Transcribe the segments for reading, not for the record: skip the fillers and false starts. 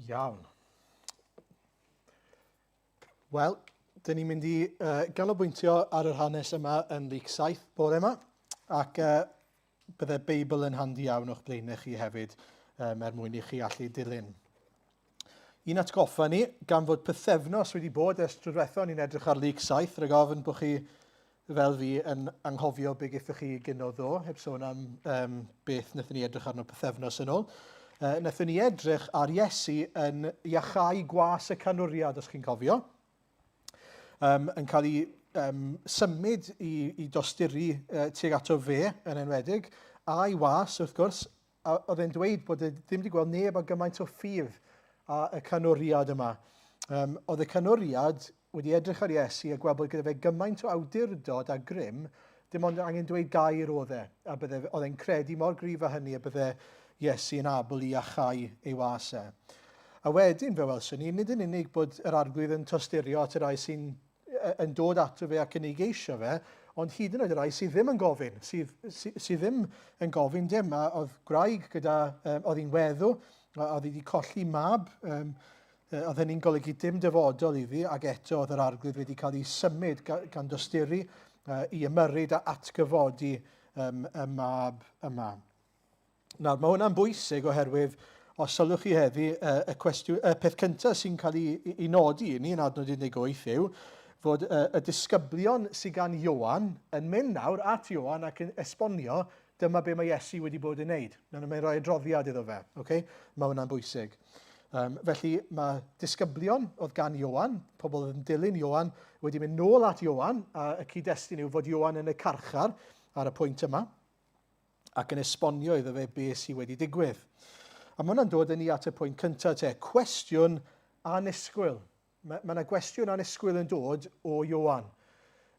Iawn. Wel, dyn ni'n mynd i uh, ganolbwyntio ar yr hanes yma yn Luc 7 bore yma, ac uh, bydde Beibl yn handi iawn o'ch blaenau chi hefyd um, er mwyn i chi allu dilyn. Un atgoffa ni, gan fod pythefnos wedi bod ers tro diwetha o'n i'n edrych ar Luc 7, rhag ofn bod chi fel fi yn anghofio be gaethoch chi gyno ddo, heb sôn am um, beth wnaethon ni edrych arno pythefnos yn ôl. Uh, wnaethon ni edrych ar Iesu yn iachau gwas y canwriad, os chi'n cofio. Um, yn cael ei um, symud i, i dosturi uh, tuag ato fe yn enwedig, a'i was, wrth gwrs, A oedd e'n dweud bod e ddim wedi gweld neb â gymaint o ffydd a y canwriad yma. Um, oedd y canwriad wedi edrych ar Iesu a gweld bod gyda fe gymaint o awdurdod a grym, dim ond angen dweud gair oedd e, a bydde, oedd e'n credu mor gryf â hynny y bydde Iesu yn abl i iachau ei was e. A wedyn fe welson ni, nid yn unig bod yr arglwydd yn tosturio at y rhai sy'n yn dod ato fe ac yn ei geisio fe, ond hyd yn oed y rhai sydd ddim yn gofyn, sydd, sy, sydd ddim yn gofyn dim. A oedd gwraig gyda, um, oedd hi'n weddw, oedd hi wedi colli mab, um, oedd hynny'n golygu dim dyfodol iddi, ac eto oedd yr arglwydd wedi cael ei symud gan dosturi uh, i ymyrryd a atgyfodi um, y mab yma. Nawr, mae hwnna'n bwysig oherwydd os sylwch chi heddi, uh, y, cwestiwn, y peth cyntaf sy'n cael ei, ei nodi i ni yn adnod 18 yw fod uh, y disgyblion sydd gan Ioan yn mynd nawr at Ioan ac yn esbonio dyma be mae Iesu wedi bod yn neud. Nawr, mae'n rhoi adroddiad iddo fe. Okay? Mae hwnna'n bwysig. Um, felly mae disgyblion oedd gan Ioan, pobl oedd yn dilyn Ioan, wedi mynd nôl at Ioan, a y cyd-destun yw fod Ioan yn y carchar ar y pwynt yma. ac yn esbonio iddo fe be sydd wedi digwydd. A mae hwnna'n dod â ni at y pwynt cyntaf te, cwestiwn annisgwyl. Mae, mae yna gwestiwn annisgwyl yn dod o Ioan.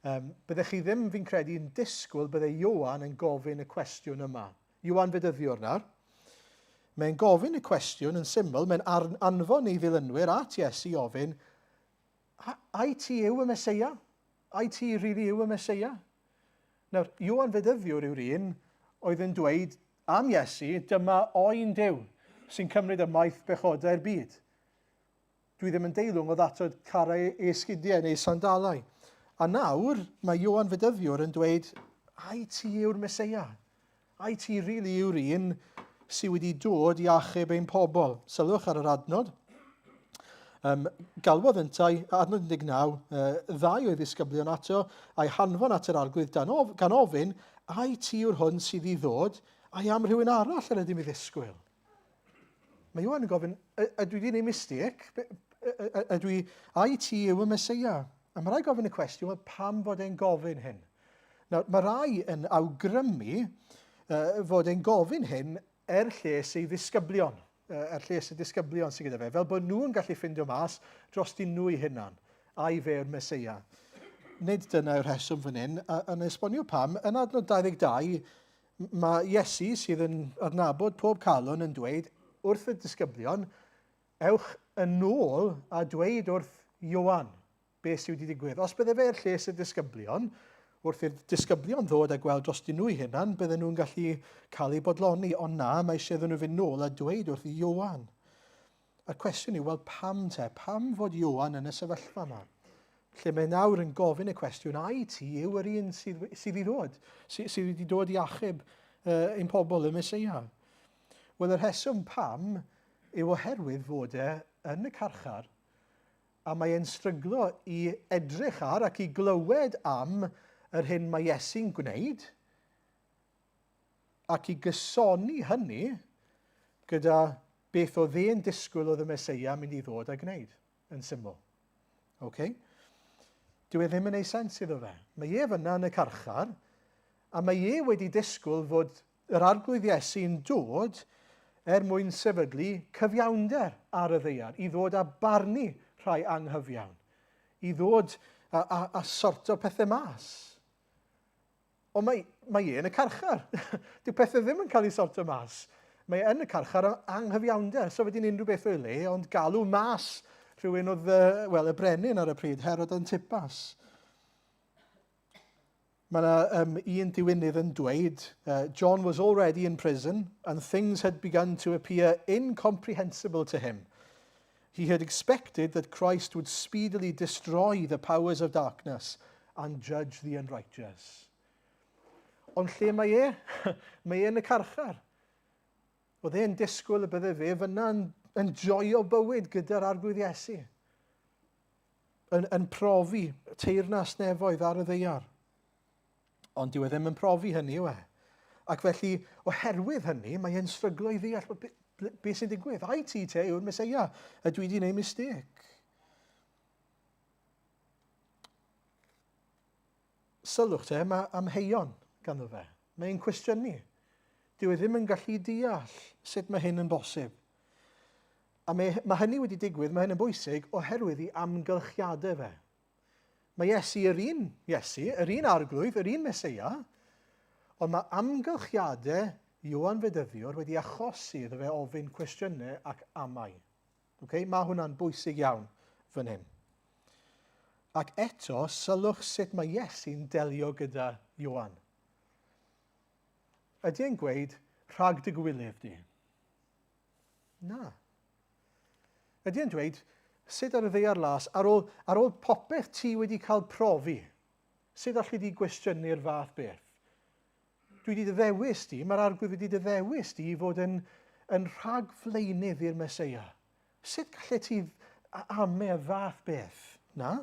Um, byddech chi ddim, fi'n credu, yn disgwyl bydde Ioan yn gofyn y cwestiwn yma. Ioan Fedyddiwr nawr. Mae'n gofyn y cwestiwn yn syml, mae'n anfon ei ddilynwyr at Iesu i ofyn, ai ti yw y Meseia? Ai ti rili yw y Meseia? Nawr, Ioan Fedyddiwr yw'r un oedd yn dweud am Iesu, dyma oen Duw sy'n cymryd ymaith bechodau'r byd. Dwi ddim yn deilwng o ddatod carau ei esgidiau neu sandalau. A nawr mae Ioan Fedyddiwr yn dweud, ai ti yw'r Meseia? Ai ti rili yw'r un sydd wedi dod i achub ein pobl? Sylwch ar yr adnod. Um, galwodd yntau, adnod 19, uh, ddau o'i ddisgyblion ato, a'i hanfon at yr arglwydd dan of, gan ofyn, ai ti yw'r hwn sydd i ddod, ai am rhywun arall yr ydym i ddisgwyl? Mae Ioan yn gofyn, ydw i wedi gwneud mistake? Ydw i, ai ti yw y Meseia? A mae rhai gofyn y cwestiwn, wel, pam fod e'n gofyn hyn? Nawr, mae rai yn awgrymu uh, fod e'n gofyn hyn er lles ei ddisgyblion, uh, er lles y disgyblion sydd gyda fe, fel bod nhw'n gallu ffindio mas dros dyn nhw eu hunan, a'i fe yw'r Meseia. Nid dyna yw'r rheswm fan hyn, a, yn esbonio pam, yn adnod 22, mae Iesu sydd yn adnabod pob calon yn dweud wrth y disgyblion, ewch yn ôl a dweud wrth Ioan beth sydd wedi digwydd. Os bydde fe er lles y disgyblion, wrth i'r disgyblion ddod a gweld drostyn nhw eu hunan, bydden nhw'n gallu cael eu bodloni. Ond na, mae eisiau iddyn nhw fynd nôl a dweud wrth Ioan. A'r cwestiwn yw, wel pam te? Pam fod Ioan yn y sefyllfa yma? Lle mae nawr yn gofyn y cwestiwn, ai ti yw yr un sydd, sydd i ddod, sydd, sydd wedi dod i achub uh, ein pobl y Meseia? Wel, y rheswm pam yw oherwydd fod e yn y carchar a mae e'n stryglo i edrych ar ac i glywed am yr hyn mae Iesu'n gwneud ac i gysoni hynny gyda beth oedd e'n disgwyl oedd y Meseia mynd i ddod a gwneud, yn syml. Okay? Dyw e ddim yn ei sens iddo fe. Mae e fyna yn y carchar, a mae e wedi disgwyl fod yr Arglwydd Iesu'n dod er mwyn sefydlu cyfiawnder ar y ddaear, i ddod a barnu rhai anghyfiawn, i ddod a, a, a sorto pethau mas. Ond mae, mae e yn y carchar. Dyw pethau ddim yn cael ei sorto mas. Mae e yn y carchar am anghyfiawnder. So fe di'n unrhyw beth o'i le, ond galw mas rhywun oedd, wel, y brenin ar y pryd, Herod Antipas. Mae yna um, un diwinydd yn dweud, uh, John was already in prison and things had begun to appear incomprehensible to him. He had expected that Christ would speedily destroy the powers of darkness and judge the unrighteous. Ond lle mae e? Mae e yn y carchar. Oedd e'n disgwyl y bydde fe fyna'n yn joio bywyd gyda'r Arglwydd Iesu. Yn, yn profi teyrnas nefoedd ar y ddeiar. Ond dyw e ddim yn profi hynny yw e. Ac felly, oherwydd hynny, mae e'n stryglo i ddeall be, be, be sy'n digwydd. Ai ti te yw'r Meseia? Ydw i wedi gwneud mistake? Sylwch te, mae amheuon ganddo fe. Mae'n cwestiynu. Dyw e ddim yn gallu deall sut mae hyn yn bosib. A mae, mae hynny wedi digwydd, mae hyn yn bwysig, oherwydd i amgylchiadau fe. Mae Iesu yr un Iesu, yr un Arglwydd, yr un Meseia, ond mae amgylchiadau Ioan Fedyddiwr wedi achosi iddo fe ofyn cwestiynau ac amau. Okay? Mae hwnna'n bwysig iawn fan hyn. Ac eto, sylwch sut mae Iesu'n delio gyda Ioan. Ydy e'n gweud, rhag dy gywilydd di? Na. Ydy e'n dweud, sut ar y ddaear las, ar ôl, ar ôl popeth ti wedi cael profi, sut allu di gwestiynu'r fath beth? Dwi wedi dy ddewis di, mae'r arglwydd wedi dy ddewis di i fod yn, yn rhagflaenydd i'r Meseia. Sut gallet ti ame y fath beth? Na.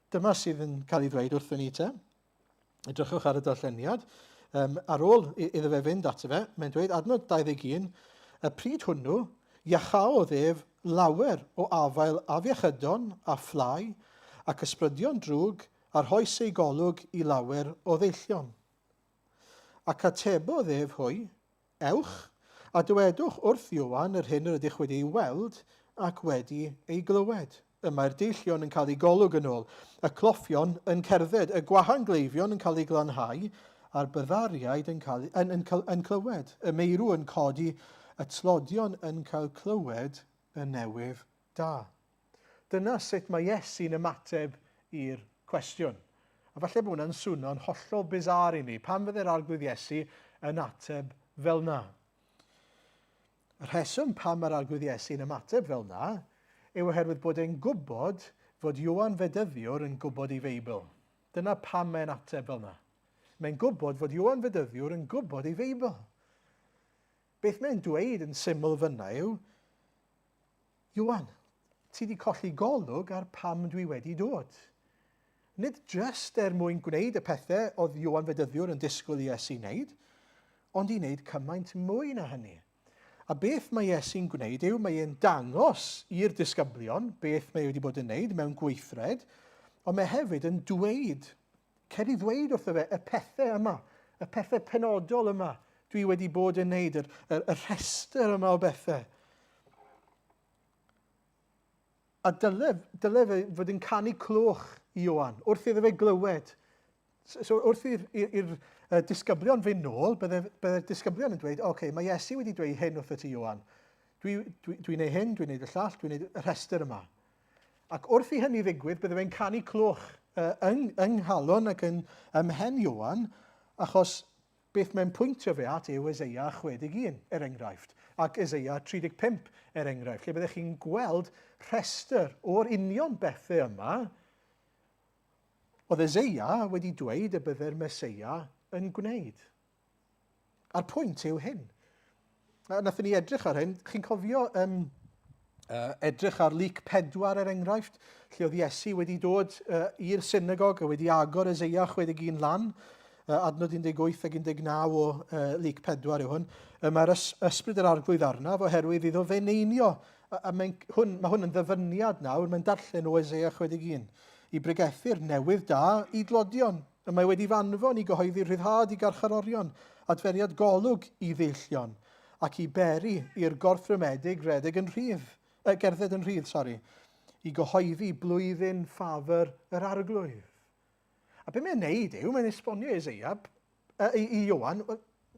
Dyma sydd yn cael ei ddweud wrthyn ni te. Edrychwch ar y darlleniad. Um, ar ôl iddo fe fynd ato fe, mae'n dweud, adnod 21, y pryd hwnnw, iachaodd ef lawer o afael afiechydon a fflau ac ysbrydion drwg a rhoes ei golwg i lawer o ddeillion. Ac atebodd ef hwy, Ewch, a dywedwch wrth Ioan yr hyn yr ydych wedi ei weld ac wedi ei glywed. Y mae'r deillion yn cael eu golwg yn ôl, y cloffion yn cerdded, y gwahangleifion yn cael eu glanhau, a'r byddariaid yn, cael, yn, yn, yn clywed, y meirw yn codi, y tlodion yn cael clywed y newydd da. Dyna sut mae Iesu'n ymateb i'r cwestiwn. A falle bod hwnna'n swno'n hollol bizarre i ni. Pam fydde'r Arglwydd Iesu yn ateb fel na? Y rheswm pam mae'r Arglwydd Iesu'n ymateb fel na yw oherwydd bod e'n gwybod fod Ioan Fedyddiwr yn gwybod ei Feibl. Dyna pam mae'n ateb fel na. Mae'n gwybod fod Ioan Fedyddiwr yn gwybod ei Feibl. Beth mae'n dweud yn syml fyna yw, Ioan, ti 'di colli golwg ar pam dwi wedi dod. Nid jyst er mwyn gwneud y pethau oedd Ioan Fedyddiwr yn disgwyl i Iesu wneud, ond i wneud cymaint mwy na hynny. A beth mae Iesu'n gwneud yw mae e'n dangos i'r disgyblion beth mae e wedi bod yn wneud mewn gweithred, ond mae hefyd yn dweud, cer i ddweud wrtho fe y pethau yma, y pethau penodol yma dwi wedi bod yn wneud, yr, yr, y rhestr yma o bethau. A dyle, dyle fe fod yn canu cloch i Ioan wrth iddo fe glywed. So, wrth i'r i'r uh, disgyblion fynd nôl, bydde'r bydde disgyblion yn dweud, oce, okay, mae Iesu wedi dweud hyn wrth ti, Ioan. Dwi'n dwi, dwi neud hyn, dwi'n neud y llall, dwi'n neud y rhestr yma. Ac wrth i hynny ddigwydd, bydde fe'n canu cloch uh, yng, yng nghalon ac yn ym mhen Ioan, achos Beth mae'n pwyntio fe at yw Eseia 61, er enghraifft, ac Eseia 35, er enghraifft, lle byddech chi'n gweld rhestr o'r union bethau yma oedd Eseia wedi dweud y bydde'r Meseia yn gwneud. A'r pwynt yw hyn. A nathon ni edrych ar hyn, chi'n cofio um, uh, edrych ar Luc 4 er enghraifft, lle oedd Iesu wedi dod uh, i'r synagog a wedi agor Eseia 61 lan, uh, adnod 18 ac 19 o uh, Luc 4 yw hwn. Uh, Mae'r ys ysbryd yr arglwydd arnaf oherwydd iddo fe neinio. A, a mae'n, hwn, mae hwn yn ddyfyniad nawr, mae'n darllen o Eseia 61. I bregethu'r newydd da i dlodion, Y mae wedi f'anfon i gyhoeddi rhyddhad i garcharorion, adferiad golwg i ddeillion, ac i beri i'r gorthrymedig redeg yn rhydd, eh, gerdded yn rhydd, sori, i gyhoeddi blwyddyn ffafr yr arglwydd. A be mae'n neud yw, mae'n esbonio Eseia, i, i Ioan,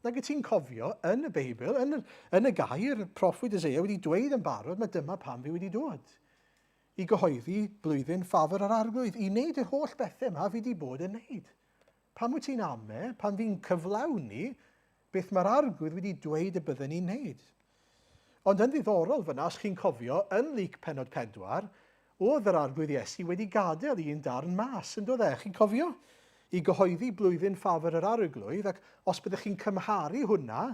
nag y ti'n cofio, yn y Beibl, yn, yn y gair, proffwyd Eseia wedi dweud yn barod, mae dyma pam fi wedi dod. I gyhoeddi blwyddyn ffafr yr Arglwydd, i wneud yr holl bethau yma fi wedi bod yn wneud. Pam wyt ti'n ame, pan fi'n cyflawni beth mae'r Arglwydd wedi dweud y bydden ni'n wneud? Ond yn ddiddorol fyna, os chi'n cofio, yn Luc penod 4, oedd yr Arglwydd Iesu wedi gadael un darn mas, yn doedd e? Chi'n cofio? I gyhoeddi blwyddyn ffafr yr Arglwydd, ac os byddech chi'n cymharu hwnna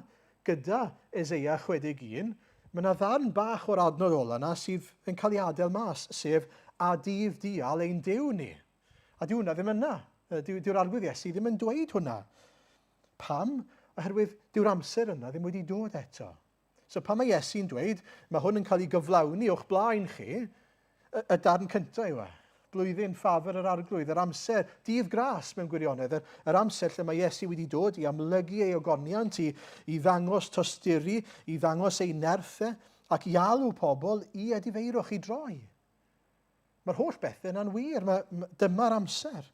gyda Eseia 61, mae yna ddarn bach o'r adnod ola yna sydd yn cael ei adael mas, sef a dydd dial ein Duw ni. A dyw hwnna ddim yna. Dyw'r Arglwydd Iesu ddim yn dweud hwnna. Pam? Oherwydd dyw'r amser yna ddim wedi dod eto. So pan mae Iesu'n dweud, mae hwn yn cael ei gyflawni o'ch blaen chi, y, y darn cyntaf yw e. Blwyddyn ffafr yr arglwydd, yr amser, dydd gras mewn gwirionedd, yr, yr amser lle mae Iesu wedi dod i amlygu ei ogoniant, i, i ddangos tosturi, i ddangos ei nerth e, ac i alw pobl i edifeirwch, i droi. Mae'r holl bethau yna'n wir, mae, dyma'r amser.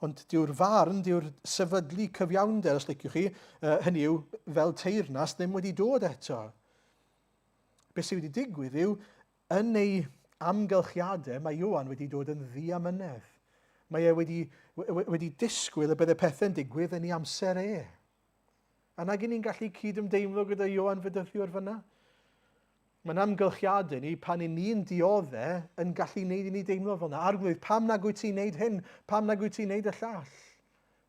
Ond dyw'r farn, dyw'r sefydlu cyfiawnder, os liciwch chi, uh, hynny yw, fel teyrnas, ddim wedi dod eto. Beth sydd wedi digwydd yw, yn ei amgylchiadau, mae Ioan wedi dod yn ddiamynedd. Mae e wedi, wedi disgwyl y bydde pethau'n digwydd yn ei amser e. A nag y'n ni'n gallu cyd-ymdeimlo gyda Ioan Fedyddiwr fyna? Mae'n amgylchiadau ni pan y'n ni'n diodde yn gallu wneud i ni deimlo fel yna. Arglwydd, pam nag wyt ti'n wneud hyn? Pam nag wyt ti'n wneud y llall?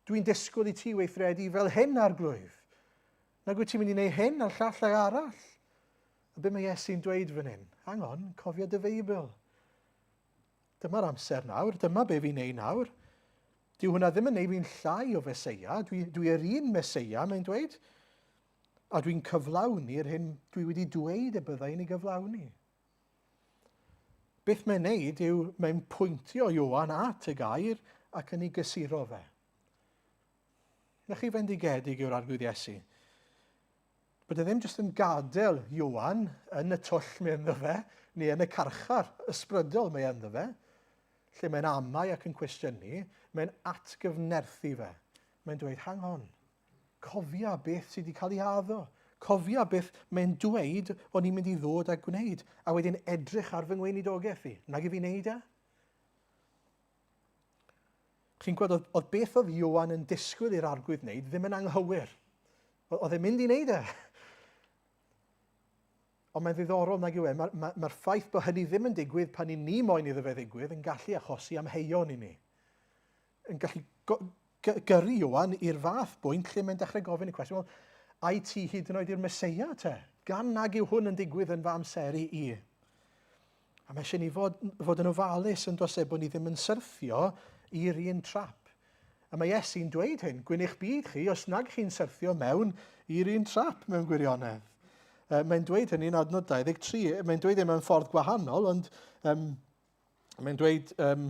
Dwi'n disgwyl i ti weithredu fel hyn, Arglwydd. Nag wyt ti'n mynd i wneud hyn a'r llall ag arall? A be mae Iesu'n dweud fan hyn? Hang on, cofia dy Feibl. Dyma'r amser nawr, dyma be fi'n neud nawr. Dyw hwnna ddim yn neud fi'n llai o Feseia, dwi, dwi yr un Meseia, mae'n dweud. A dwi'n cyflawni'r hyn dwi wedi dweud y byddai'n ei gyflawni. Beth mae'n neud yw mae'n pwyntio Ioan at y gair ac yn ei gysuro fe. Na chi fendigedig yw'r Arglwydd Iesu. Bod e ddim jyst yn gadael Ioan yn y twll mae ynddo fe, neu yn y carchar ysbrydol mae ynddo fe, lle mae'n amau ac yn cwestiynu, mae'n atgyfnerthu fe. Mae'n dweud, hang on, cofia beth sydd wedi cael ei addo. Cofia beth mae'n dweud o'n i'n mynd i ddod a gwneud, a wedyn edrych ar fy ngweinidogaeth i. Nag i fi wneud e? Chi'n gweld, oedd, oedd beth oedd Ioan yn disgwyl i'r arglwydd wneud ddim yn anghywir. Oedd e'n mynd i wneud e. Ond mae'n ddiddorol nag yw e. Mae'r ma, ma ffaith bod hynny ddim yn digwydd pan i ni moyn iddo fe ddigwydd yn gallu achosi amheuon i ni. Yn gallu gyrru Ioan i'r fath bwynt lle mae'n dechrau gofyn y cwestiwn, wel, ai ti hyd yn oed i'r Meseia te? Gan nag yw hwn yn digwydd yn fy amseru i. A mae eisiau ni fod, fod yn ofalus yn does e bod ni ddim yn syrthio i'r un trap. A mae Iesu'n dweud hyn, gwyn eich byd chi os nag chi'n syrthio mewn i'r un trap mewn gwirionedd. Uh, mae'n dweud hynny yn adnod 23. Mae'n dweud e mewn ffordd gwahanol, ond um, mae'n dweud, um,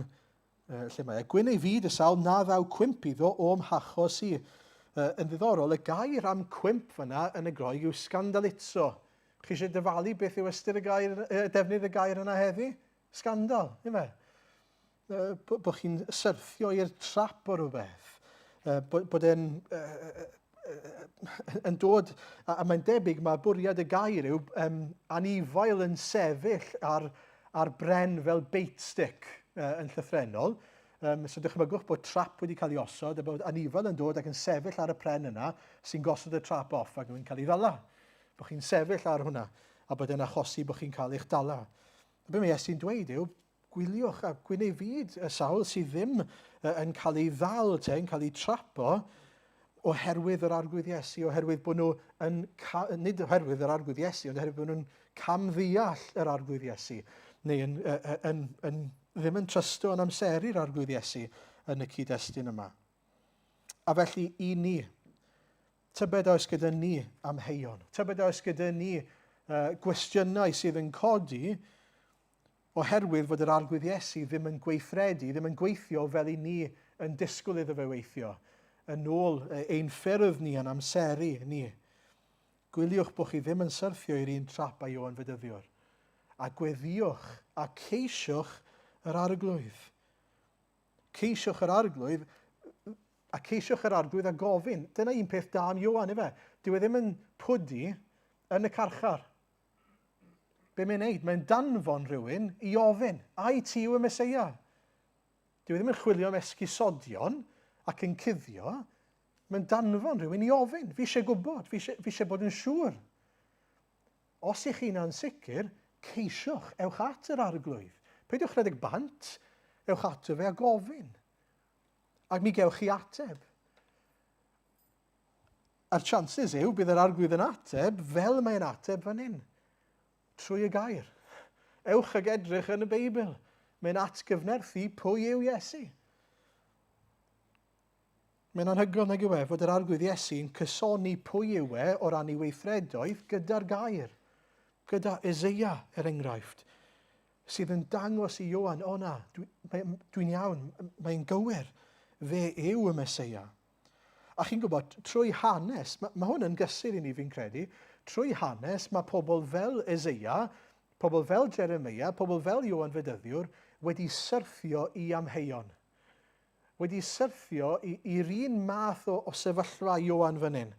uh, lle mae e, gwyn ei fyd y sawl na ddaw cwymp iddo o'm hachos i. Uh, yn ddiddorol, y gair am cwymp fyna yn y Groeg yw scandalitzo. Chi eisiau dyfalu beth yw ystyr y gair, uh, defnydd y gair yna heddi? Scandal, yw fe? Uh, bod chi'n syrthio i'r trap o rhywbeth. Uh, bod, bod e'n uh, yn dod, a, a mae'n debyg mae bwriad y gair yw um, anifail yn sefyll ar, ar bren fel bait stick uh, yn llythrenol. Um, so dychmygwch bod trap wedi cael ei osod a bod anifail yn dod ac yn sefyll ar y pren yna sy'n gosod y trap off ac yn cael ei ddala. Bod chi'n sefyll ar hwnna a bod e'n achosi bod chi'n cael eich dala. A be mae Iesu'n dweud yw, Gwyliwch a gwyn ei fyd y sawl sydd ddim yn cael ei ddal te, yn cael ei trapo, oherwydd yr Arglwydd Iesu, oherwydd bod nhw yn, nid oherwydd yr Arglwydd Iesu, ond oherwydd bod nhw'n camddeall yr Arglwydd Iesu, neu yn, yn, yn, yn, ddim yn trysto yn amseru'r Arglwydd Iesu yn y cyd-destun yma. A felly i ni, tybed oes gyda ni amheuon, tybed oes gyda ni uh, gwestiynau sydd yn codi Oherwydd fod yr Arglwydd Iesu ddim yn gweithredu, ddim yn gweithio fel i ni yn disgwyl iddo fe weithio, yn ôl ein ffyrdd ni a'n amseru ni. Gwyliwch bod chi ddim yn syrthio i'r un trap â Ioan Fedyddiwr, a gweddïwch a ceisiwch yr Arglwydd. Ceisiwch yr Arglwydd, a ceisiwch yr Arglwydd a gofyn. Dyna un peth da am Ioan, ife? Dyw e ddim yn pwdu yn y carchar. Be mae'n neud? Mae'n danfon rhywun i ofyn, ai ti yw y Meseia? Dyw e ddim yn chwilio am esgusodion ac yn cuddio. Mae'n danfon rhywun i ofyn. Fi eisiau gwybod, fi eisiau, fi eisiau bod yn siŵr. Os ych chi'n ansicr, ceisiwch, ewch at yr Arglwydd. Peidiwch rhedeg bant, ewch ato fe a gofyn. Ac mi gewch chi ateb. A'r chances yw bydd yr Arglwydd yn ateb fel mae'n ateb fan hyn. Trwy y gair. Ewch ag edrych yn y Beibl. Mae'n atgyfnerthu pwy yw Iesu. Mae'n anhygoel nag yw e fod yr Arglwydd Iesu'n cysoni pwy yw e o ran ei weithredoedd gyda'r gair, gyda Eseia, er enghraifft, sydd yn dangos i Ioan, o na, dwi'n dwi iawn, mae'n gywir, fe yw y Meseia. A chi'n gwybod, trwy hanes, mae, mae hwn yn gysur i ni fi'n credu, trwy hanes mae pobl fel Eseia, pobl fel Jeremia, pobl fel Ioan Fedyddiwr wedi syrthio i amheuon. Wedi syrthio i'r un math o, o sefyllfa Ioan fan hyn.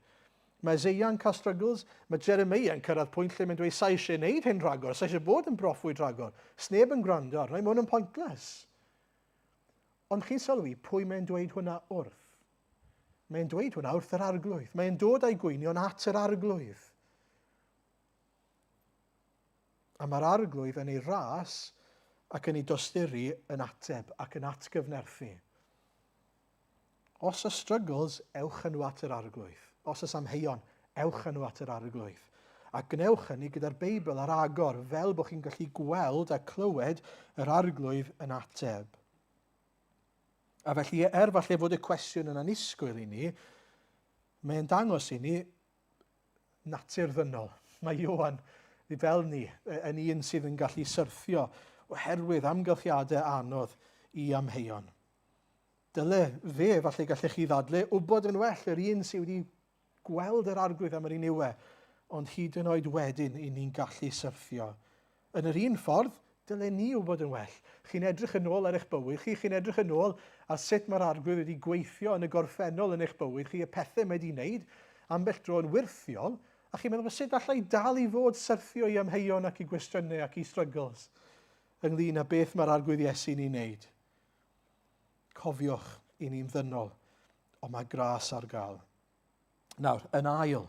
Mae Eseia'n cael struggles, mae Jeremiah yn cyrraedd pwynt lle mae'n dweud, sa eisiau gwneud hyn rhagor, sa eisiau bod yn broffwyd rhagor. Sneb yn gwrando arno, mae hwn yn pointless. Ond chi'n sylwi pwy mae'n dweud hwnna wrth? Mae'n dweud hwnna wrth yr arglwydd. Mae'n dod â'i gwynion at yr arglwydd. A mae'r Arglwydd yn ei ras ac yn ei dosturi yn ateb ac yn atgyfnerthu. Os y struggles, ewch â nhw at yr Arglwydd. Os oes amheuon, ewch â nhw at yr Arglwydd. A gwnewch hynny gyda'r Beibl ar agor, fel bod chi'n gallu gweld a clywed yr Arglwydd yn ateb. A felly, er falle fod y cwestiwn yn annisgwyl i ni, mae'n dangos i ni natur ddynol. Mae Ioan, fel ni, yn un sydd yn gallu syrthio oherwydd amgylchiadau anodd i amheuon. Dyle fe, falle gallech chi ddadle, wybod yn well yr un sydd wedi gweld yr arglwydd am yr un yw e, ond hyd yn oed wedyn i ni'n gallu syrthio. Yn yr un ffordd, dylen ni wybod yn well. Chi'n edrych yn ôl ar eich bywyd chi, chi'n edrych yn ôl ar sut mae'r Arglwydd wedi gweithio yn y gorffennol yn eich bywyd chi, y pethau mae wedi wneud, ambell dro yn wyrthiol, a chi'n meddwl, sut alla i dal i fod syrthio i amheuon ac i gwestiynau ac i struggles ynglyn â beth mae'r Arglwydd Iesu'n ei wneud? Cofiwch, i ni'n ddynol, ond mae gras ar gael. Nawr, yn ail,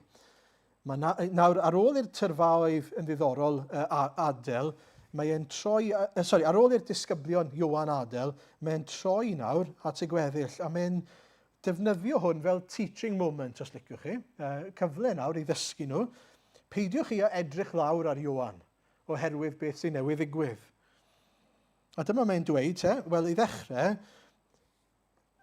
mae na, nawr, ar ôl i'r tyrfaoedd yn ddiddorol uh, adael, mae e'n troi, uh, sorry, ar ôl i'r disgyblion Ioan adael, mae'n troi nawr at y gweddill, a mae'n defnyddio hwn fel teaching moment, os liciwch chi, uh, cyfle nawr i ddysgu nhw. Peidiwch chi â edrych lawr ar Ioan, oherwydd beth sy'n newydd ddigwydd. A dyma mae'n dweud, te, wel, i ddechrau,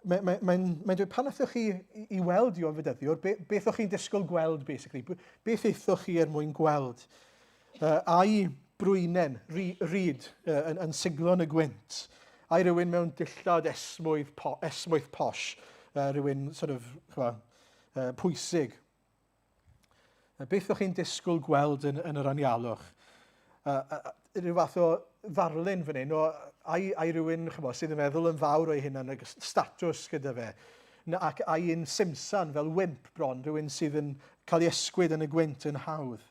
Mae'n mae, mae, mae dweud, pan aethoch chi i, i weld Ioan Fedyddiwr, be, beth o'ch chi'n disgwyl gweld, basically? Beth aethoch chi er mwyn gweld? Uh, ai brwynen, ryd, uh, yn, yn siglo yn y gwynt? Ai rhywun mewn dillad esmwyth, po, esmwyth posh? Uh, rhywun sort of, chwa, uh, pwysig? Beth o'ch chi'n disgwyl gweld yn, yn yr anialwch? Uh, uh, rhyw fath o ddarlun fan hyn, o, ai, ai rhywun chymod, sydd yn meddwl yn fawr o'i hunan, ag statws gyda fe, na, ac ai un simsan fel wimp bron, rhywun sydd yn cael ei ysgwyd yn y gwynt yn hawdd.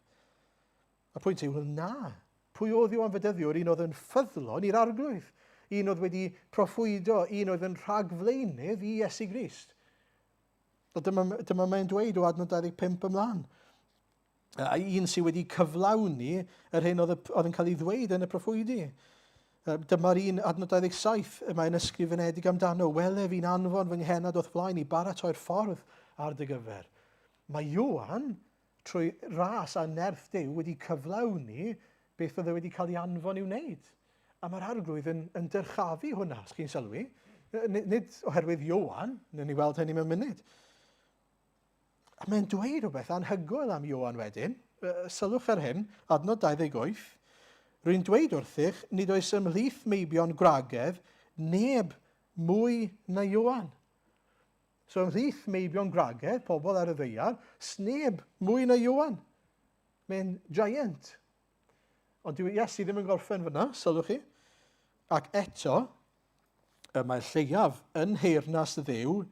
A pwynt yw, wel na, pwy oedd Ioan Fedyddiwr? Un oedd yn ffyddlon i'r arglwydd, un oedd wedi proffwydo, un oedd yn rhagflaenydd i Iesu Grist. A dyma, dyma mae'n dweud o adnod 25 ymlaen. A un sydd wedi cyflawni yr hyn oedd, oedd yn cael ei ddweud yn y proffwydi. Dyma'r un adnod 27 y mae'n ysgrifenedig amdano. Wele fi'n anfon fy nghenad o'th flaen i baratoi'r ffordd ar dy gyfer. Mae Ioan, trwy ras a nerth Duw, wedi cyflawni beth oedd e wedi cael ei anfon i'w wneud. A mae'r arglwydd yn, yn dyrchafu hwnna, os chi'n sylwi. Nid oherwydd Ioan, wnawn ni weld hynny mewn munud. A mae'n dweud rhywbeth anhygoel am Ioan wedyn. Sylwch ar hyn, adnod 28. Rwy'n dweud wrthych, nid oes ymhlith meibion gwragedd neb mwy na Ioan. So ymhlith meibion gwragedd, pobl ar y ddeiar, sneb mwy na Ioan. Mae'n giant. Ond dyw Iesu ddim yn gorffen fyna, sylwch chi. Ac eto, y mae'r lleiaf yn nheyrnas Dduw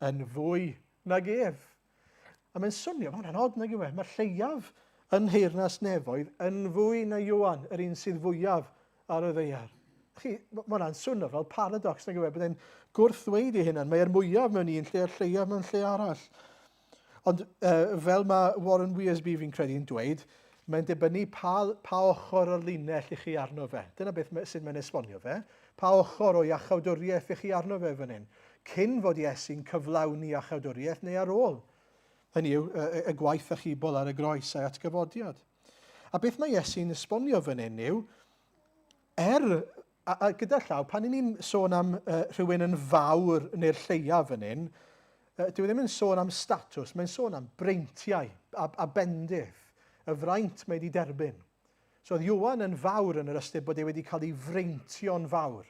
yn fwy nag ef. A mae'n swnio, mae hwnna'n od nag yw e? Mae'r lleiaf yn nheyrnas nefoedd yn fwy na Ioan, yr un sydd fwyaf ar y ddaear. Chi, mae hwnna'n swnio fel paradox nag yw e? Byddai'n gwrthddweud ei hunan. Mae'r mwyaf mewn un lle a'r lleiaf mewn lle arall. Ond uh, fel mae Warren Wiersbe fi'n credu yn dweud, Mae'n dibynnu pa, pa ochr o'r linell i chi arno fe. Dyna beth mae, sut mae'n esbonio fe. Pa ochr o iachawdwriaeth i chi arno fe fan hyn. Cyn fod Iesu'n cyflawni iachawdwriaeth neu ar ôl. Hynny yw, y, y, y gwaith achubol ar y groes a'i atgyfodiad. A beth mae Iesu'n esbonio fan hyn yw, er A, a gyda llaw, pan i ni'n sôn am rhywun yn fawr neu'r lleiaf fan hyn, dyw e ddim yn sôn am statws, mae'n sôn am breintiau a, a bendith, y fraint mae wedi derbyn. So oedd Ioan yn fawr yn yr ystyr bod e wedi cael ei freintio'n fawr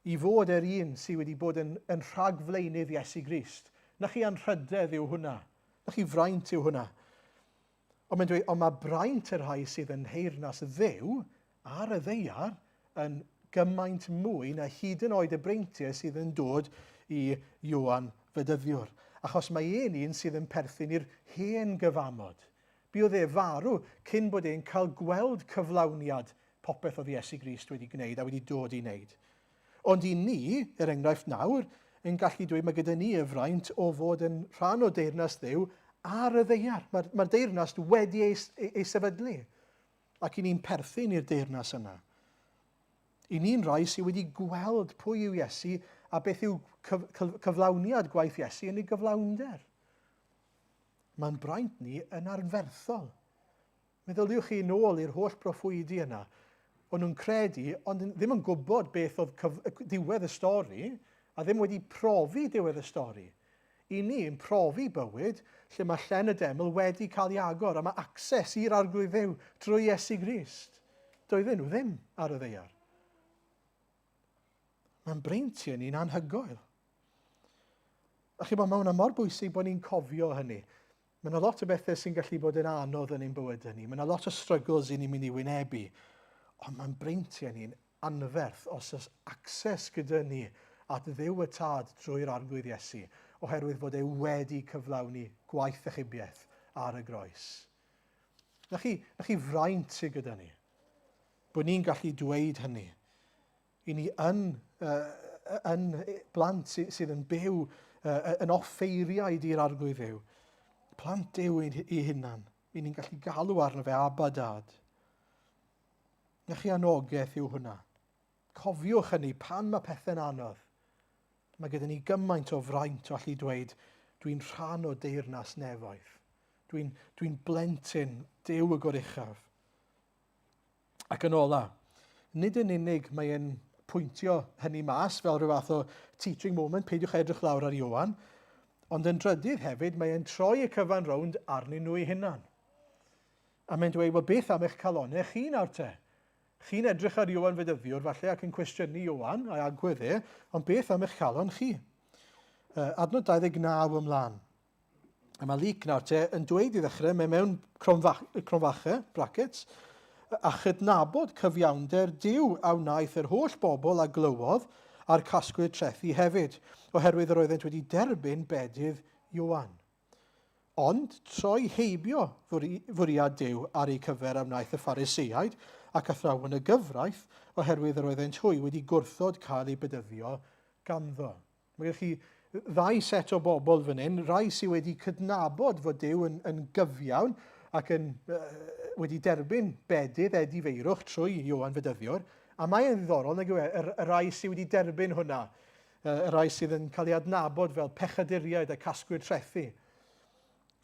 i fod yr un sydd wedi bod yn, yn rhagflaenydd Iesu Grist. Na chi anrhydedd yw hwnna. Na chi fraint yw hwnna. Ond mae'n dweud, ond mae braint y rhai sydd yn nheyrnas Dduw ar y ddaear yn gymaint mwy na hyd yn oed y breintiau sydd yn dod i Ioan Fedyddiwr. Achos mae e'n un sydd yn perthyn i'r hen gyfamod. Buodd e farw cyn bod e'n cael gweld cyflawniad popeth oedd Iesu Grist wedi gwneud a wedi dod i wneud. Ond i ni, er enghraifft nawr, yn gallu dweud mae gyda ni y fraint o fod yn rhan o deyrnas Dduw ar y ddaear. Mae'r mae deyrnas wedi ei, ei, ei sefydlu. Ac i ni'n perthyn i'r deyrnas yna. I ni'n rhai sydd wedi gweld pwy yw Iesu a beth yw cyf cyf cyflawniad gwaith Iesu yn ei gyflawnder. Mae'n braint ni yn arferthol. Meddyliwch chi nôl i'r holl broffwydi yna. O'n nhw'n credu, ond ddim yn gwybod beth oedd cyf diwedd y stori, a ddim wedi profi diwedd y stori. I ni yn profi bywyd lle mae llen y deml wedi cael ei agor a mae access i'r Arglwydd Dduw drwy Iesu Grist. Doedden nhw ddim ar y ddaear. Mae'n breintiau ni'n anhygoel. A chi'n bod, mae hwnna mor bwysig bod ni'n cofio hynny. Mae yna lot o bethau sy'n gallu bod yn anodd yn ein bywydau ni. Mae yna lot o struggles i ni'n mynd i wynebu. Ond mae'n breintiau ni'n anferth os oes access gyda ni at Dduw y Tad drwy'r Arglwydd Iesu, oherwydd fod e wedi cyflawni gwaith achubiaeth ar y groes. Na chi, na chi fraint sydd gyda ni, bod ni'n gallu dweud hynny. I ni yn, uh, yn blant sydd, sydd yn byw uh, yn offeiriaid i'r Arglwydd Dduw. Plant Duw i, i hunan. I ni'n gallu galw arno fe, Abba Dad. Na chi anogaeth yw hwnna. Cofiwch hynny pan mae pethau'n anodd. Mae gyda ni gymaint o fraint o allu dweud, dwi'n rhan o deyrnas nefoedd. Dwi'n dwi blentyn Duw y Goruchaf. Ac yn ola, nid yn unig mae e'n pwyntio hynny mas fel rhyw fath o teaching moment, peidiwch edrych lawr ar Ioan, ond yn drydydd hefyd mae e'n troi y cyfan rownd arnyn nhw eu hunan. A mae'n dweud, wel beth am eich calonau chi nawr te? Chi'n edrych ar Ioan Fedyddiwr falle ac yn cwestiynu Ioan a'i agwedd e, ond beth am eich calon chi? Adnod 29 ymlaen. A mae Luc nawr te yn dweud i ddechrau, mae mewn cronfachau, brackets, a chydnabod cyfiawnder Duw a wnaeth yr holl bobl a glywodd a'r casglwyr trethi hefyd, oherwydd yr oeddent wedi derbyn bedydd Ioan. Ond troi heibio fwriad Duw ar eu cyfer a wnaeth y Phariseaid ac athrawon y gyfraith, oherwydd yr oeddent hwy wedi gwrthod cael eu bedyddio ganddo. Mae gennych chi ddau set o bobl fan hyn, rhai sydd wedi cydnabod fod Duw yn, yn gyfiawn ac yn, uh, wedi derbyn bedydd edifeirwch trwy Ioan Fedyddiwr, a mae'n ddiddorol, nag yw e, y, y rhai sydd wedi derbyn hwnna, y rhai sydd yn cael ei adnabod fel pechaduriaid a casglwyr trethi.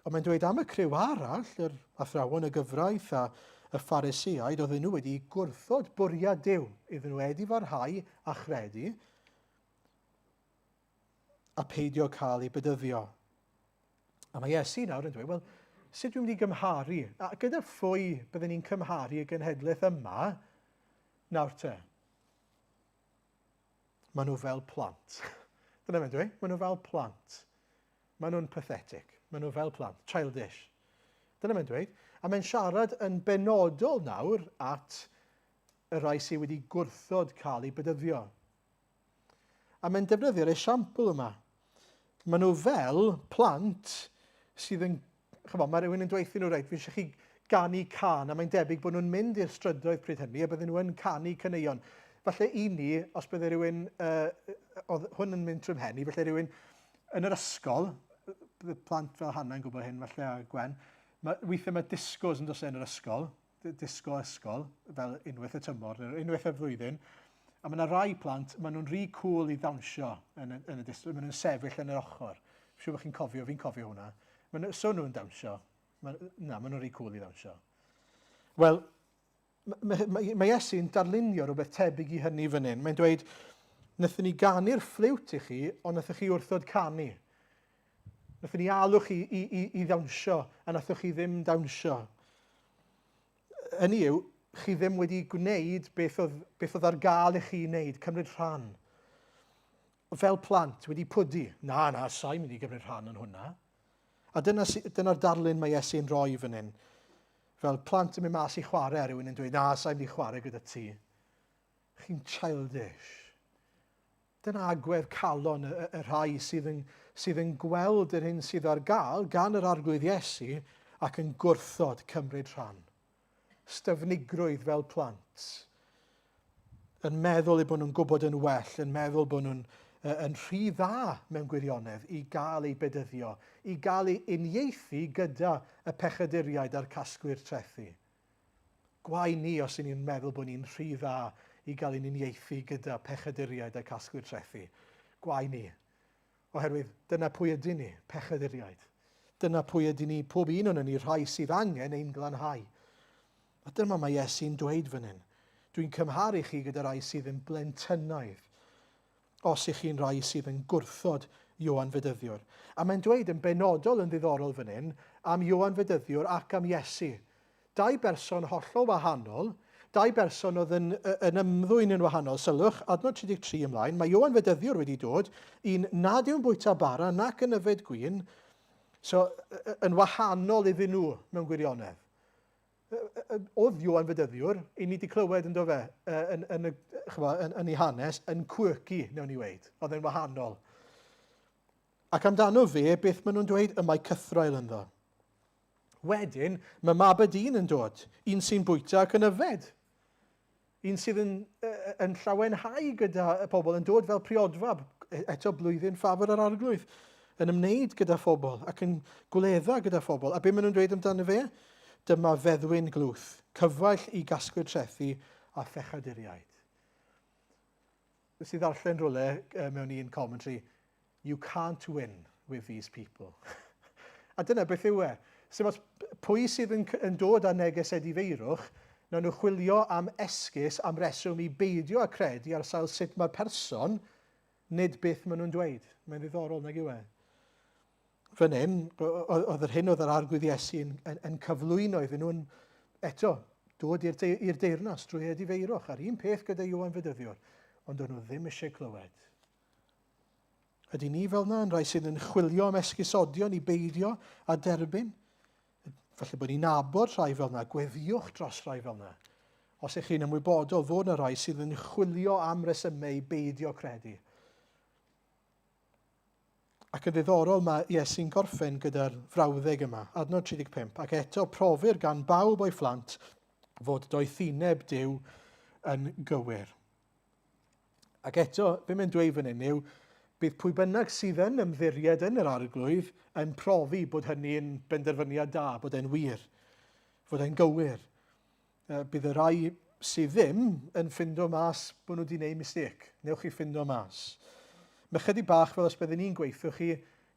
Ond mae'n dweud am y criw arall, yr athrawon y gyfraith a y Phariseaid, oedden nhw wedi gwrthod bwriad Duw iddyn nhw edifarhau a chredu, a peidio cael ei bedyddio. A mae Iesu nawr yn dweud, wel, sut dwi'n mynd i gymharu? A gyda phwy byddwn ni'n cymharu y genhedlaeth yma nawr te? Maen nhw fel plant. Dyna fe'n dweud, maen nhw fel plant. Maen nhw'n pathetic. Maen nhw fel plant, childish. Dyna fe'n dweud. A mae'n siarad yn benodol nawr at y rhai sydd wedi gwrthod cael eu bedyddio. A mae'n defnyddio'r esiampl yma. Maen nhw fel plant sydd yn... Chymod, mae rhywun yn dweud nhw, reit, fi eisiau chi ganu can, a mae'n debyg bod nhw'n mynd i'r strydoedd pryd hynny, a bydden nhw yn canu caneuon. Falle i ni, os bydde rhywun, oedd hwn yn mynd trwy mhen i, falle rhywun yn yr ysgol, plant fel Hannah yn gwybod hyn falle a Gwen, Mae, weithiau mae disgos yn dos e yn yr ysgol, disgo ysgol, fel unwaith y tymor, neu unwaith y flwyddyn, a mae yna rai plant, maen nhw'n rhy cool i ddawnsio yn y, yn y disgo, maen nhw'n sefyll yn yr ochr. Siŵr bod chi'n cofio, fi'n cofio hwnna. Maen nhw, so nhw'n dawnsio. Ma, na, maen nhw'n rhy cool i ddawnsio. Wel, mae, mae, mae Iesu'n darlunio rhywbeth tebyg i hynny fan hyn. Mae'n dweud, wnaethon ni ganu'r ffliwt i chi, ond wnaethoch chi wrthod canu. Wnaethon ni alw chi i, i, i ddawnsio, a wnaethoch chi ddim dawnsio. Hynny yw, chi ddim wedi gwneud beth oedd, beth oedd ar gael i chi wneud, cymryd rhan. Fel plant, wedi pwdu. Na, na, sa'n mynd i gymryd rhan yn hwnna. A dyna, dyna'r darlun mae Iesu'n rhoi fan hyn. Fel plant yn mynd mas i chwarae a rhywun yn dweud, na, sa'n mynd i chwarae gyda ti. Chi'n childish. Dyna agwedd calon y, y, y rhai sydd yn, sydd yn gweld yr hyn sydd ar gael gan yr Arglwydd Iesu ac yn gwrthod cymryd rhan. Styfnigrwydd fel plant. Yn meddwl eu bod nhw'n gwybod yn well, yn meddwl bod nhw'n yn rhy dda mewn gwirionedd i gael eu bedyddio, i gael eu uniaethu gyda y pechaduriaid a'r casglwyr trethi. Gwae ni os y'n ni'n meddwl bod ni'n rhy dda i gael ein uniaethu gyda pechaduriaid a casglwyr trethi. Gwae ni. Oherwydd dyna pwy ydyn ni, pechaduriaid. Dyna pwy ydyn ni, pob un o'n ni, rhai sydd angen ein glanhau. A dyma mae Iesu'n dweud fan hyn. Dwi'n cymharu chi gyda rai sydd yn blentynnaidd, os ych chi'n rai sydd yn gwrthod Ioan Fedyddiwr. A mae'n dweud yn benodol yn ddiddorol fan hyn am Ioan Fedyddiwr ac am Iesu. Dau berson hollol wahanol, dau berson oedd yn, yn ymddwyn yn wahanol. Sylwch, adnod 33 ymlaen, mae Ioan Fedyddiwr wedi dod, un nad yw'n bwyta bara nac yn yfed gwin, so yn wahanol iddyn nhw mewn gwirionedd. Oedd Ioan Fedyddiwr, i ni wedi clywed yn do fe, yn, yn, yn, chyfo, yn, yn ei hanes, yn quirky, newn ni weid. Oedd e'n wahanol. Ac amdano fe, beth maen nhw'n dweud, y mae cythraul ynddo. Wedyn, mae mab y dyn yn dod, un sy'n bwyta ac yn yfed. Un sydd yn, yn llawenhau gyda y pobl, yn dod fel priodfab, e, eto blwyddyn ffafr yr arglwydd, yn ymwneud gyda phobl ac yn gwledda gyda phobl. A be maen nhw'n dweud amdano fe? Dyma feddwyn glwth, cyfaill i gasglu'r trethi a phechaduriaid. Nes i ddarllen rhywle mewn un commentary, You can't win with these people. A dyna beth yw e. Sdim ots pwy sydd yn, yn dod â neges edifeirwch, nawn nhw chwilio am esgus, am reswm i beidio â credu ar sail sut mae'r person, nid beth maen nhw'n dweud. Mae'n ddiddorol, nag yw e? Fan hyn, oedd yr hyn oedd yr Arglwydd Iesu yn, yn, yn cyflwyno iddyn nhw'n eto dod i'r deyrnas drwy edifeirwch. A'r un peth gyda Ioan Fedyddiwr, ond o'n nhw ddim eisiau clywed. Ydy ni fel yna yn rhai sydd yn chwilio am esgusodion i beidio a derbyn? Falle bod ni'n nabod rhai fel yna, gweddiwch dros rhai fel yna. Os ych chi'n ymwybodol fod yna rhai sydd yn chwilio am resymau i beidio credu. Ac yn ddiddorol mae Iesu'n gorffen gyda'r frawddeg yma, adnod 35, ac eto profir gan bawb o'i phlant fod doethineb Duw yn gywir. Ac eto, be mae'n dweud fan hyn yw, bydd pwy bynnag sydd yn ymddiried yn yr arglwydd yn profi bod hynny'n benderfyniad da, bod e'n wir, fod e'n gywir. Bydd y rhai sydd ddim yn ffindo mas bod nhw wedi gwneud mistake. Newch chi ffindo mas. Mae chydig bach fel os byddwn ni'n gweithio chi,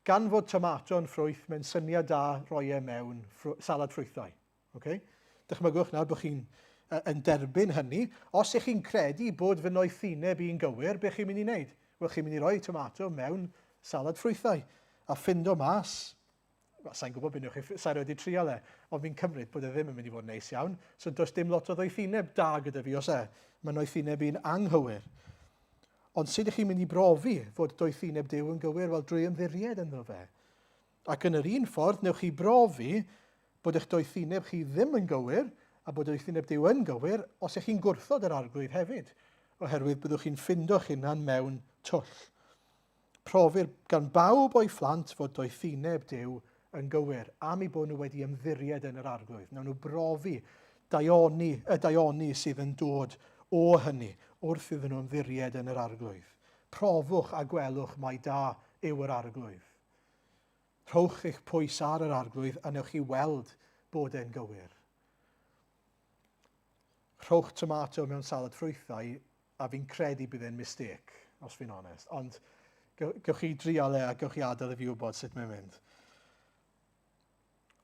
gan fod tomato yn ffrwyth, mae'n syniad da roi e mewn ffrw salad ffrwythau. Okay? Dychmygwch nawr bod chi'n yn derbyn hynny. Os ych chi'n credu bod fy noethineb i'n gywir, beth chi'n mynd i wneud? Wel, chi'n mynd i roi tomato mewn salad ffrwythau a ffindo mas. Wel, sa'n gwybod beth newch chi, sa'n wedi trial e, ond fi'n cymryd bod e ddim yn mynd i fod yn neis iawn. So does dim lot o ddoethineb da gyda fi os e. Mae noethineb i'n anghywir. Ond sut ych chi'n mynd i brofi fod doethineb Duw yn gywir? Wel, drwy ymddiried ynddo fe. Ac yn yr un ffordd, newch chi brofi bod eich doethineb chi ddim yn gywir a bod doethineb Duw yn gywir os ych chi'n gwrthod yr Arglwydd hefyd, oherwydd byddwch chi'n ffindo'ch hunan mewn twll. Profir gan bawb o'i phlant fod doethineb Duw yn gywir, am eu bod nhw wedi ymddiried yn yr Arglwydd. Nawn nhw brofi daioni, y daioni sydd yn dod o hynny wrth iddyn nhw ymddiried yn yr Arglwydd. Profwch a gwelwch mai da yw yr Arglwydd. Rhowch eich pwys ar yr Arglwydd a newch chi weld bod e'n gywir. Rhowch tomato mewn salad ffrwythau a fi'n credu bydd e'n mistake, os fi'n onest. Ond gewch chi drial e a gewch chi adael i fi wybod sut mae'n mynd.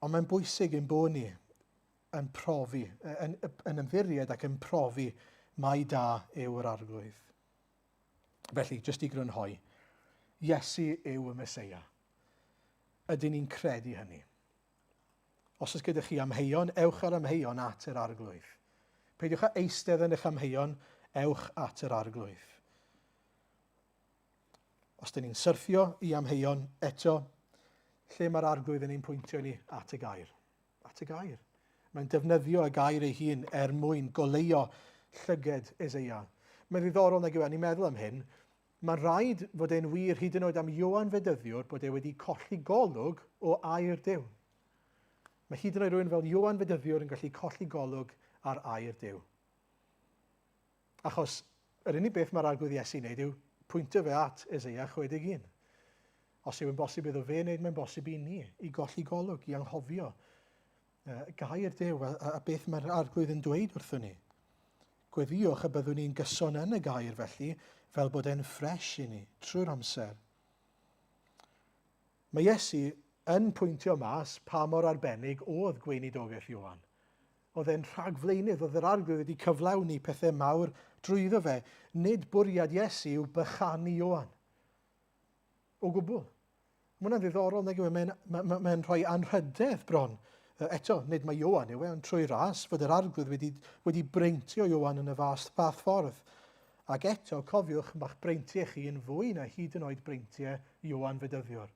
Ond mae'n bwysig ein bod ni yn profi, yn, yn ymddiried ac yn profi mai da yw yr arglwydd. Felly, jyst i grynhoi, Iesu yw y Meseia. Ydyn ni'n credu hynny? Os oes gyda chi amheuon, ewch ar amheuon at yr arglwydd. Peidiwch â eistedd yn eich amheuon, ewch at yr arglwydd. Os dyn ni'n syrthio i amheuon eto, lle mae'r arglwydd yn ein pwyntio ni at y gair? At y gair. Mae'n defnyddio y gair ei hun er mwyn goleuo llyged Eseia. Mae'n ddiddorol nag yw e, ni'n meddwl am hyn, Mae'n rhaid fod e'n wir hyd yn oed am Ioan Fedyddiwr bod e wedi colli golwg o air Duw. Mae hyd yn oed rhywun fel Ioan Fedyddiwr yn gallu colli golwg ar air Duw. Achos yr unig beth mae'r Arglwydd Iesu'n wneud yw pwyntio fe at Eseia 61. Os yw'n bosib iddo fe wneud, mae'n bosib i ni, i golli golwg, i anghofio gair Duw a, a beth mae'r Arglwydd yn dweud wrthyn ni. Gweddïwch y byddwn ni'n gyson yn y gair felly, fel bod e'n ffresh i ni trwy'r amser. Mae Iesu yn pwyntio mas pa mor arbennig oedd gweinidogaeth Ioan. Oedd e'n rhagflaenydd, oedd yr arglwydd wedi cyflawni pethau mawr drwyddo fe. Nid bwriad Iesu yw bychanu Ioan. O gwbl. Mae hwnna'n ddiddorol, nag yw e? Mae'n mae, mae, mae rhoi anrhydedd bron. Eto, nid mae Ioan yw e, ond trwy ras, fod yr arglwydd wedi, wedi breintio Ioan yn y fas, fath ffordd. Ac eto, cofiwch, mae'ch breintiau chi yn fwy na hyd yn oed breintiau Ioan Fedyddiwr.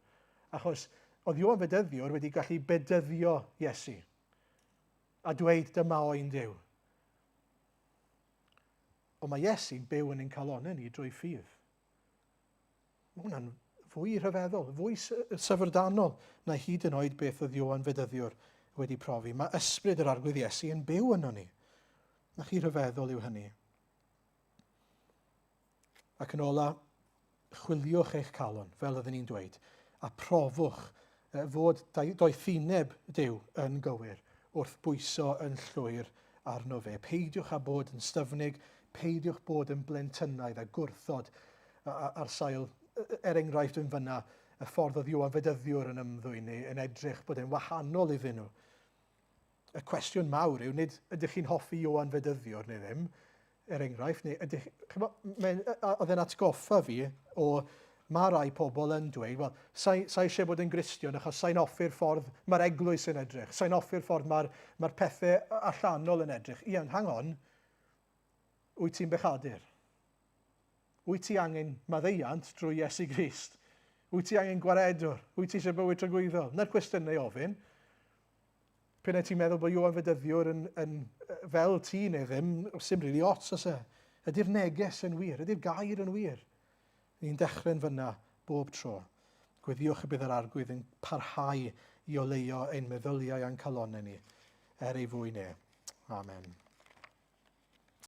Achos oedd Ioan Fedyddiwr wedi gallu bedyddio Iesu a dweud dyma oen Duw. Ond mae Iesu'n byw yn ein calonnau ni drwy ffydd. Mae hwnna'n fwy rhyfeddol, fwy syfrdanol na hyd yn oed beth oedd Ioan Fedyddiwr wedi profi. Mae ysbryd yr Arglwydd Iesu yn byw yno ni. Na chi rhyfeddol yw hynny. Ac yn ola, chwiliwch eich calon, fel oeddwn ni'n dweud, a profwch fod doethineb Duw yn gywir wrth bwyso yn llwyr arno fe. Peidiwch â bod yn styfnig, peidiwch bod yn blentynnaidd a gwrthod ar sail, er enghraifft yn fyna, y ffordd oedd Ioan Fedyddiwr yn ymddwyn neu yn edrych bod e'n wahanol iddyn nhw. Y cwestiwn mawr yw, nid ydych chi'n hoffi Ioan Fedyddiwr neu ddim, er enghraifft, neu ydych, chimod, oedd e'n atgoffa fi o, mae rai pobl yn dweud, wel, sa'i sa eisiau bod yn Gristion achos sa'i'n hoffi'r ffordd mae'r eglwys yn edrych, sa'i'n hoffi'r ffordd mae'r mae pethau allanol yn edrych. Ian, hang on, wyt ti'n bechadur? Wyt ti angen maddeuant drwy Iesu Grist? Wyt ti angen gwaredwr? Wyt ti eisiau bywyd tragwyddol? Na'r cwestiynau ofyn. P'un ai ti'n meddwl bod Ioan Fedyddiwr yn, yn fel ti neu ddim, sy'n rili ots os e. Ydy'r neges yn wir? Ydy'r gair yn wir? Ni'n dechrau'n fyna bob tro. Gweddiwch y bydd yr arglwydd yn parhau i oleuo ein meddyliau a'n calonnau ni er ei fwyn e. Amen.